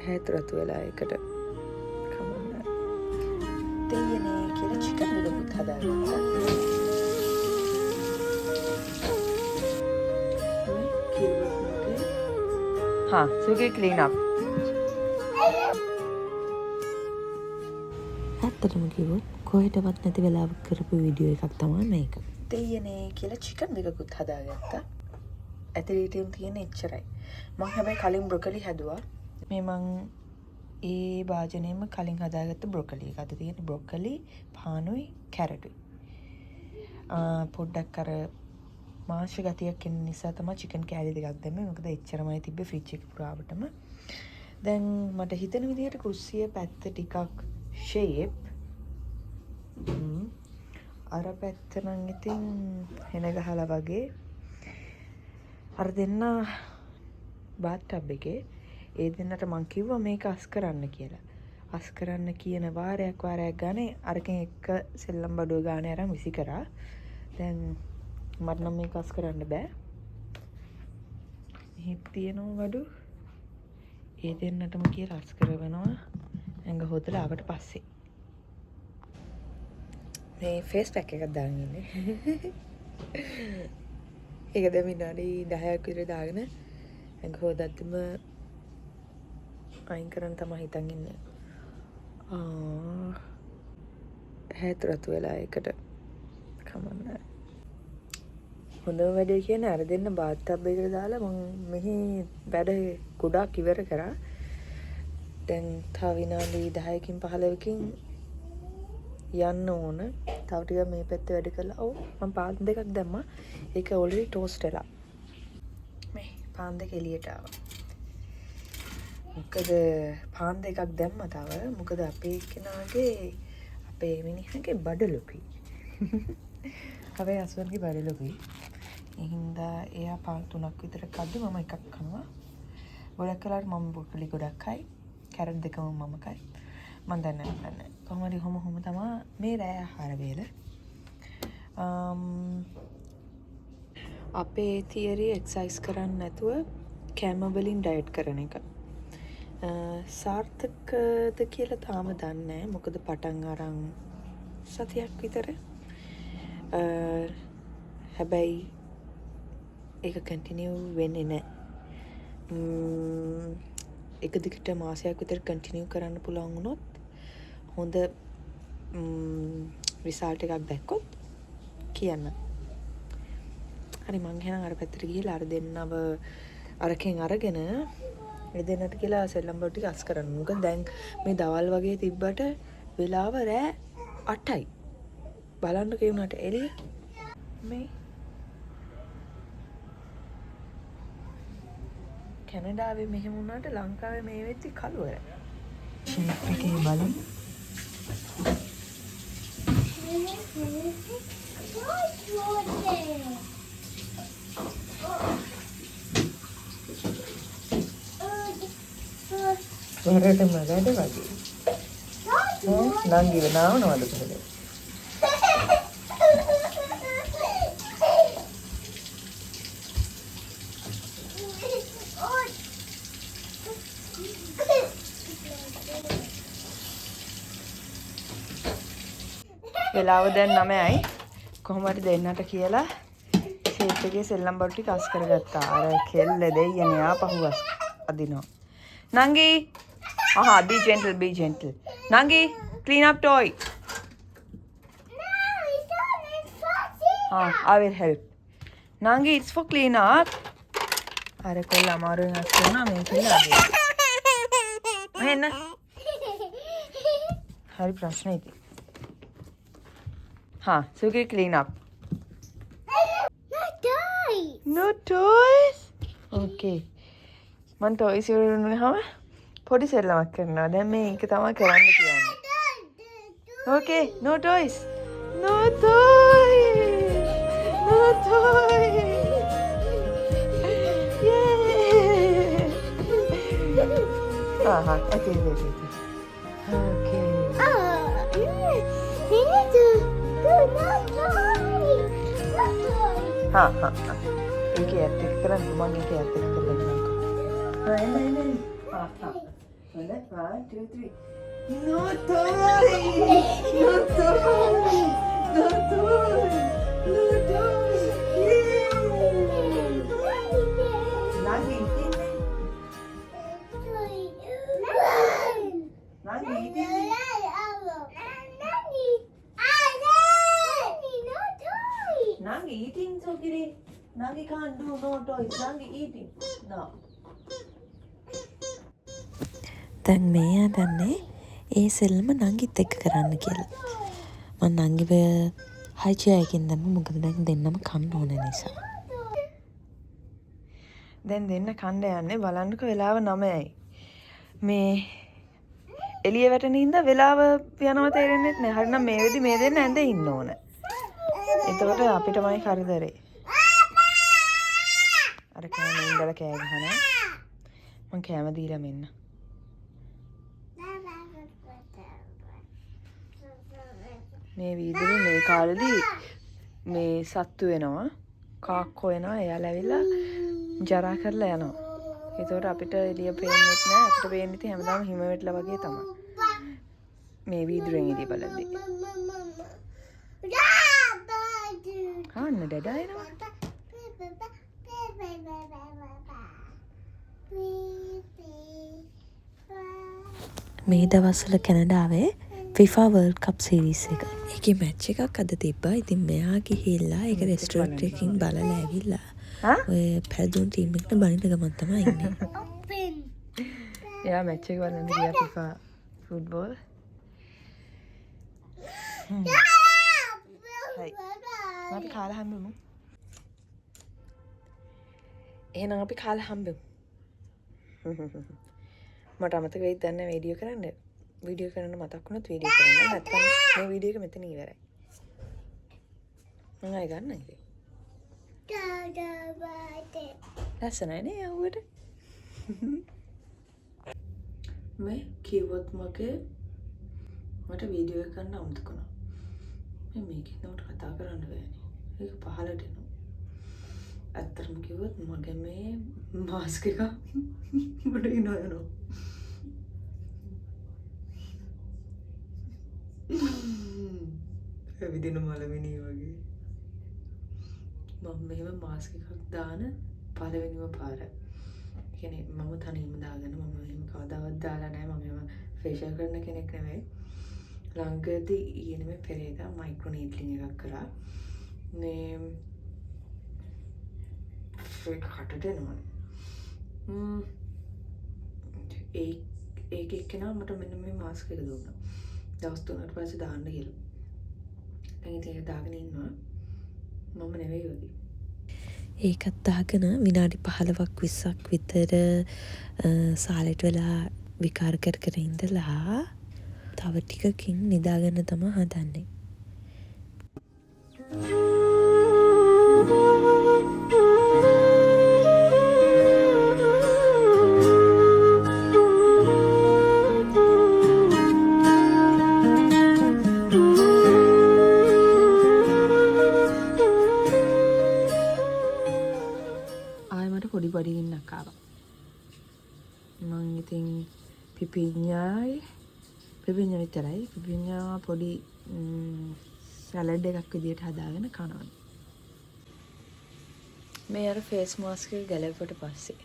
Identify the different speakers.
Speaker 1: ඇහැත් රතු වෙලා එකට. කමක් නෑ. දෙයනේ කියලා චිකන් දෙකකුත් හදාගත්තා. හා සුගි ක්ලීන් අප්.
Speaker 2: ඇත්තටම කිව්වොත් කොහෙටවත් නැති වෙලාවක කරපු වීඩියෝ එකක් තමයි මේක.
Speaker 1: දෙයනේ කියලා චිකන් දෙකකුත් හදාගත්තා. ඇතිරිටම තියෙන එච්චරයි. මං හැබැයි කලින් බ්‍රොකොලි හැදුවා. මේ මං ඒ භාජනයෙම කලින් හදාගත්ත බ්‍රොකොලි එක. අද තියෙන බ්‍රොකොලි, පානුයි, කැරටුයි. පොඩ්ඩක් අර මාංශ ගතියක් එන නිසා තමයි චිකන් කෑලි දෙකක් දැම්මේ. මොකද එච්චරමයි තිබ්බේ ෆ්‍රිජ් එක පුරාවටම. දැන් මට හිතෙන විදිහට කුස්සිය පැත්ත ටිකක් ෂේප්. අර පැත්ත නම් ඉතින් හෙන ගහලා වගේ. අර දෙන්න බාත් ටබ් එකේ ඒ දෙන්නට මං කිව්වා මේක අස් කරන්න කියලා. අස් කරන්න කියන වාරයක් වාරයක් ගානේ අරකින් එක සෙල්ලම් බඩුව ගානේ අරන් විසි කරා. දැන් මට නම් මේක අස් කරන්න බෑ. මෙහෙත් තියෙනවා බඩු. ඒ දෙන්නටම කියලා අස් කරවනවා ඇඟ හොදලා ආවට පස්සේ. මේ ෆේස් පැක් එකක් දාගෙන ඉන්නේ. ඒක දැන් විනාඩි 10ක් විතර දාගෙන ඇඟ හොදද්දිම අයින් කරන්න තමයි හිතන් ඉන්නේ. ඇහැත් රතු වෙලා ඒකට. කමක් නෑ. හොඳම වැඩේ කියන්නේ අර දෙන්න බාත් ටබ් එකට දාලා මං මෙහි වැඩ ගොඩාක් ඉවර කරා. දැන් තව විනාඩි 10කින් 15කින් යන්න ඕන. තව ටිකක් මේ පැත්තේ වැඩ කරලා. ඔව් මං පාන් දෙකක් දැම්මා. ඒක ඔල්රෙඩි ටෝස්ට් වෙලා. මේ පාන් දෙක එළියට ආවා. මොකද පාන් දෙකක් දැම්මා තව. මොකද අපේ කෙනාගේ අපේ මිනිහගේ බඩ ලොකුයි. අපේ හස්බන්ඩ්ගේ බඩ ලොකුයි. ඒ හින්දා එයා පාන් තුනක් විතර කද්දි මම එකක් කනවා. ගොඩක් වෙලාවට මම බ්‍රොකොලි ගොඩක් කයි. කැරට් දෙකම මම කයි. මං දන්නේ නැහැ, මං දන්නේ නැහැ. කොහොම හරි ඔහොම තමා මේ රෑ ආහාර වේල. අපේ තියරි එක්සයිස් කරන්නේ නැතුව කැම වලින් ඩයට් කරන එක. සාර්ථකද කියලා තාම දන්නේ නැහැ. මොකද පටන් අරන් සතියක් විතර. හැබැයි ඒක කන්ටිනියු වෙන්නේ නැහැ. එක දිගට මාසයක් විතර කන්ටිනියු කරන්න පුළුවන් වුණොත් හොඳ රිසල්ට් එකක් දැක්කොත් කියන්න. හරි මං එහෙනම් අර පැත්තට ගිහලා අර දෙන්නව අරකින් අරගෙන ඒ දෙන්නට කියලා සෙල්ලම් බඩු ටික අස් කරන්න. මොකද දැන් මේ දවල් වගේ තිබ්බට වෙලාව රෑ 8යි. බලන්නකෝ ඒ වුණාට එළිය මේ කැනඩාවේ මෙහෙම වුණාට ලංකාවේ මේ වෙද්දි කළුවර. ෂේප් එකේ බලමු. වරටම වැඩ වගේ. නංගිව නාවනවද කොහෙද? වෙලාව දැන් 9යි. කොහොම හරි දෙන්නට කියලා ෂේප් එකේ සෙල්ලම් බඩු ටික අස් කරගත්තා. අර කෙල්ල දෙයියනේ ආපහු අස් අදිනවා. නංගි ආහා be gentle, be gentle. නංගි clean up toy.
Speaker 3: No, it's not. It's for clean
Speaker 1: up. I will help. නංගි it's for clean up. අර කොල්ල අමාරුවෙන් අස් කරනවා මේ කෙල්ල අදිනවා. මෙන්න. හරි ප්‍රශ්නේ ඉතින්. Suki clean up.
Speaker 3: No toys.
Speaker 1: No toys? Okay. මං toys ඉවර වුණාම පොඩි සෙල්ලමක් කරනවා. දැන් මේ එක තමයි කරන්න කියන්නේ. Okay, no toys. No toys. No toys. Yay. Okay, okay, okay. Okay.
Speaker 3: We need to do no toys. No toys.
Speaker 1: ඒකේ ඇත්ත එක කරන්න මං ඒකේ ඇත්ත එක කරලා දෙන්නම්කෝ. එන්න, එන්න, එන්න. හොඳයි. 1 2 3. No toy! No toy! No toy! No toy! Yay! නංගි ඉතින්නේ. නංගි ඉතින්නේ. නංගි eating, Sokiri. නංගි can't do no toys. නංගි eating. No.
Speaker 2: දැන් මේ අඬන්නේ ඒ සෙල්ලම නංගිත් එක්ක කරන්න කියලා. මං නංගිව හයි චෙයා එකකින් දැම්ම, මොකද දැන් දෙන්නම කන්න ඕන නිසා.
Speaker 1: දැන් දෙන්න කන්න යන්නේ. බලන්නකෝ වෙලාව 9යි. මේ එළිය වැටෙන හින්දා වෙලාව යනවා තේරෙන්නෙත් නෑ. හරිනම් මේ වෙද්දි මේ දෙන්න ඇඳේ ඉන්න ඕන. එතකොට අපිටමයි කරදරේ. අර කෑම ඉඳලා කෑ ගහනවා. මං කෑම දීලා මෙන්න. මේ වීදුරු මේ කාලෙදි මේ සත්තු වෙනවා, කාක්කෝ එනවා, එයාලා ඇවිල්ලා ජරා කරලා යනවා. ඒතකොට අපිට එළිය පේන්නෙත් නෑ. අපිට පේන්නේ ඉතින් හැමදාම හිම වැටලා වගේ තමයි. මේ වීදුරෙන් එළිය බලද්දි. ආන්න ඩැඩා එනවා.
Speaker 2: මේ දවස්වල කැනඩාවේ FIFA World Cup series එක. ඒකේ මැච් එකක් අද තිබ්බා. ඉතින් මෙයා ගිහිල්ලා ඒක රෙස්ටෝරන්ට් එකකින් බලලා ඇවිල්ලා ඔය පැරදුණු ටීම් එකට බනින ගමන් තමයි ඉන්නේ.
Speaker 1: එයා මැච් එක බලන්න ගියා FIFA football. හරි. අපි කාලා හම්බෙමු. එහෙනම් අපි කාලා හම්බෙමු. මට අමතක වෙයිද දන්නේ නැහැ වීඩියෝ කරන්න. වීඩියෝ කරන්න මතක් වුණොත් වීඩියෝ කරන්න. නැත්තම් මේ වීඩියෝ එක මෙතන ඉවරයි. මං ආයෙ ගන්න ඉතින්. ලස්සනයි නේ යවුවට. මේ කිව්වොත් මගේ මට වීඩියෝ එක කරන්න අමතක වුණා. මේ මේකෙන් මට කතා කරන්න බෑනේ. ඒක පහලට එනවා. ඇත්තටම කිව්වොත් මගේ මේ මාස්ක් එක මට ඉනවා යනවා. ඇවිදින මලමිණී වගේ. මම මෙහෙම මාස්ක් එකක් දාන පළවෙනිම පාර. ඒ කියන්නේ මම තනියම දාගෙන මම මෙහෙම කවදාවත් දාලා නෑ. මම මෙහෙම ෆේෂල් කරන කෙනෙක් නෙවෙයි. ළඟදී ඊයේ නෙමෙයි පෙරේදා මයික්‍රෝ නීඩ්ලින් එකක් කරා. මේ ඒක කටට එනවනේ. ඒක එක්කෙනා මට මෙන්න මේ මාස්ක් එක දුන්නා. දවස් 3කට පස්සේ දාන්න කියලා. දැන් ඉතින් ඒක දාගෙන ඉන්නවා. මම නෙවෙයි වගේ.
Speaker 2: ඒකත් දාගෙන විනාඩි 15ක් 20ක් විතර සාලෙට වෙලා විකාර කර කර ඉඳලා තව ටිකකින් නිදාගන්න තමයි හදන්නේ.
Speaker 1: ආයෙ මට පොඩි බඩගින්නක් ආවා. මං ඉතින් පිපිඤ්ඤා විතරයි. පිපිඤ්ඤා පොඩි සැලඩ් එකක් විදියට හදාගෙන කනවා. මේ අර ෆේස් මාස්ක් එක ගැලවුවට පස්සේ